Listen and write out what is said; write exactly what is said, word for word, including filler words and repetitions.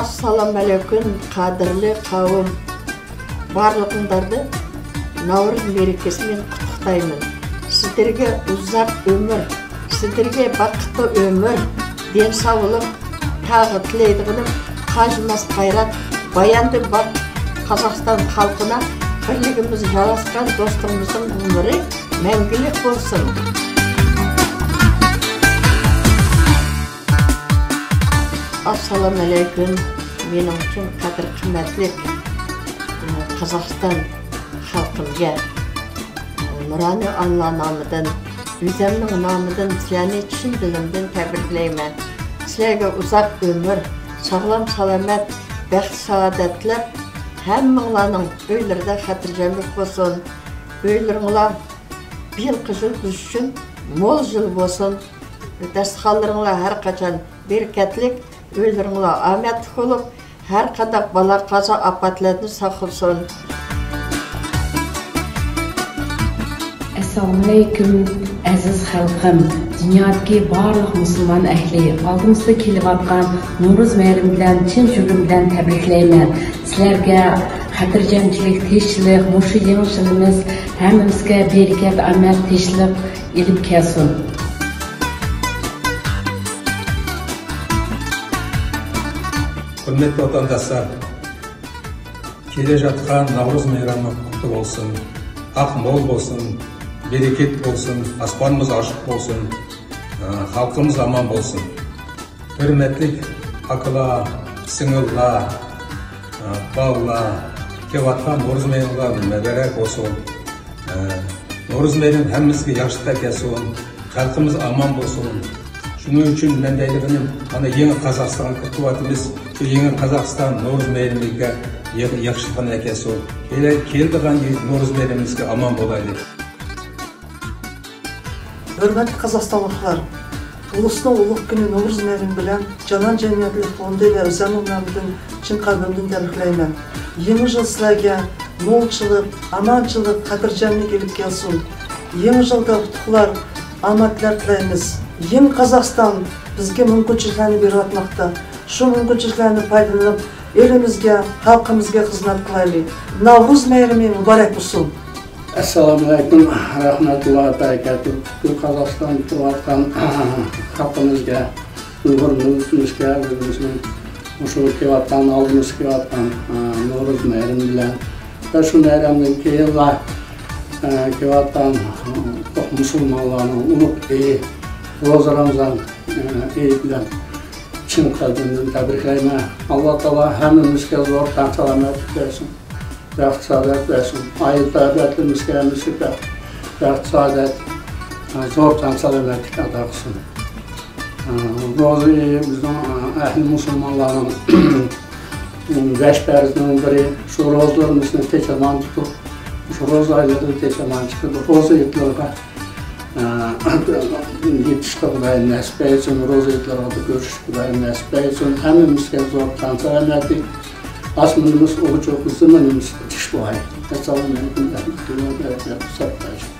ئەسسالامۇئەلەيكۇم، قەدىرلىك قەۋم. بارلىقىڭلارنى نەۋرۇز مەرىكىسى بىلەن قۇتلۇقلايمەن. سىلەرگە ئۇزاق ئۆمۈر، سىلەرگە بەختلىك ئۆمۈر، دەم ساغلىق، تەڭ تىلەيدىغىنىم، قاچماس غەيرەت، باياندىن بار قازاقىستان خەلقىنىڭ بىرلىكىمىز ياراتقان دوستلۇقىمىزنىڭ ئۆمرى مەڭگۈلۈك بولسۇن. ئەسسالامۇئەلەيكۇم، مېنىڭ ئۈچۈن قەدىر-قىممەتلىك، ئە، قازاقىستان خەلقىمگە، ئە، نۇرانىي ئانىلار نامىدىن، ئۆزۈمنىڭ نامىدىن سىلەرنى چىن دىلىمدىن تەبرىكلەيمەن. سىلەرگە ئۇزاق ئۆمۈر، ساغلام-سالامەت، بەخت-سائادەت تىلەپ، ھەممىڭلارنىڭ ئۆيلىرىدە خاتىرجەملىك بولسۇن. ئۆيلىرىڭلار بىيىلقى يىل بىز ئۈچۈن مول يىل بولسۇن. داستىخانلىرىڭلار ھەر قاچان بەرىكەتلىك، ئۆيلىرىڭلار ئامەتلىك بولۇپ، ھەر قانداق بالا-قازا، ئاپەتلەردىن ساقلىسۇن. ئەسسالامۇئەلەيكۇم، ئەزىز خەلقىم، دۇنيادىكى بارلىق مۇسۇلمان ئەھلى، ئالدىمىزدا كېلىۋاتقان نورۇز مەيرىمى بىلەن چىن كۆڭلۈم بىلەن تەبرىكلەيمەن. سىلەرگە خاتىرجەمچىلىك، تىنچلىق، مۇشۇ يېڭى يىلىمىز ھەممىمىزگە بەرىكەت، ئامەت، تىنچلىق ئېلىپ كەلسۇن. ھۆرمەتلىك ۋەتەنداشلار، كېلىۋاتقان نەۋرۇز مەيرىمى قۇتلۇق بولسۇن، ھەق مول بولسۇن، بەرىكەت بولسۇن، ئاسمانىمىز ئاچىق بولسۇن، خەلقىمىز ئامان بولسۇن. ھۆرمەتلىك ئاكىلار، سىڭىللار، بالىلار، كېلىۋاتقان نورۇز مەيرىمىڭلار مۇبارەك بولسۇن. نورۇز مەيرىمى ھەممىمىزگە ياخشىلىق كەلسۇن. خەلقىمىز ئامان بولسۇن. شۇنىڭ ئۈچۈن مەن دەيدىغىنىم، مانا يېڭى قازاقىستانغا كىرىۋاتىمىز. شۇ يېڭى قازاقىستان نورۇز مەيرىمىگە يا-، ياخشىلىقىنى ئەكەلسۇن. كېلە-، كېلىدىغان يىل نورۇز مەيرىمىمىزگە ئامان بولايلى. ھۆرمەتلىك قازاقىستانلىقلار! ئۇلۇسنىڭ ئۇلۇغ كۈنى نورۇز مەيرىمى بىلەن جانان جەمئىيەتلىك فوندى ۋە ئۆزۈمنىڭ نامىدىن چىن قەلبىمدىن تەبرىكلەيمەن. يېڭى يىل سىلەرگە مولچىلىق، ئامانچىلىق، خاتىرجەملىك ئېلىپ كەلسۇن. يېڭى يىلدا ئۇتۇقلار، ئامەتلەر تىلەيمىز. يېڭى قازاقىستان بىزگە مۇمكىنچىلىكلەرنى بېرىۋاتماقتا. شۇ مۇمكىنچىلىكلەرنى پايدىلىنىپ، ئېلىمىزگە، خەلقىمىزگە خىزمەت قىلايلى. ناۋرۇز مەيرىمى مۇبارەك بولسۇن! ئەسسالامۇئەلەيكۇم، رەھمەتۇللاھى بەرىكاتۇھ. پۈتۈن قازاقىستاندا تۇرۇۋاتقان خەلقىمىزگە، ئۇيغۇر مىللىتىمىزگە، ئۆزىمىزنىڭ مۇشۇ كېلىۋاتقان، ئالدىمىزدا كېلىۋاتقان، ئە، نورۇز مەيرىمى بىلەن ۋە شۇ مەيرەمدىن كېيىنلا، ئە، كېلىۋاتقان، ئە، مۇسۇلمانلارنىڭ ئۇلۇغ ئېيى، روزا رامزان، ئە، ئېيى بىلەن چىن قەلبىمدىن تەبرىكلەيمەن. ئاللا تائالا ھەممىمىزگە زور تەن سالامەتلىك بەرسۇن. بەخت سائادەت بەرسۇن. ئائىلە تەرەپلىرىمىزگە ھەممىسىگە بەخت، بەخت سائادەت، زور تەن سالامەتلىك ئاتا قىلسۇن. روزا ئېيى بىزنىڭ ئەھلى مۇسۇلمانلارنىڭ بەش پەرزىنىڭ بىرى. شۇ روزىلىرىمىزنى تېچەمان تۇتۇپ، شۇ روزا ئايلىرىدا تېچەمان چىقىپ، روزا ھېيتلىرىغا ئە، يېتىشكە خۇدايىم نەسىپ ئەيلىسۇن، روزا ھېيتلىرىغا كۆرۈشۈشكە خۇدايىم نەسىپ ئەيلىسۇن. ھەممىمىزگە زور تەن سالامەتلىك، ئاسمىنىمىز ئوچۇق، زېمىنىمىز تىنچ بولغاي. ئەسسالامۇئەلەيكۇم ۋە رەھمەتۇللاھى ۋە بەرىكاتۇھ.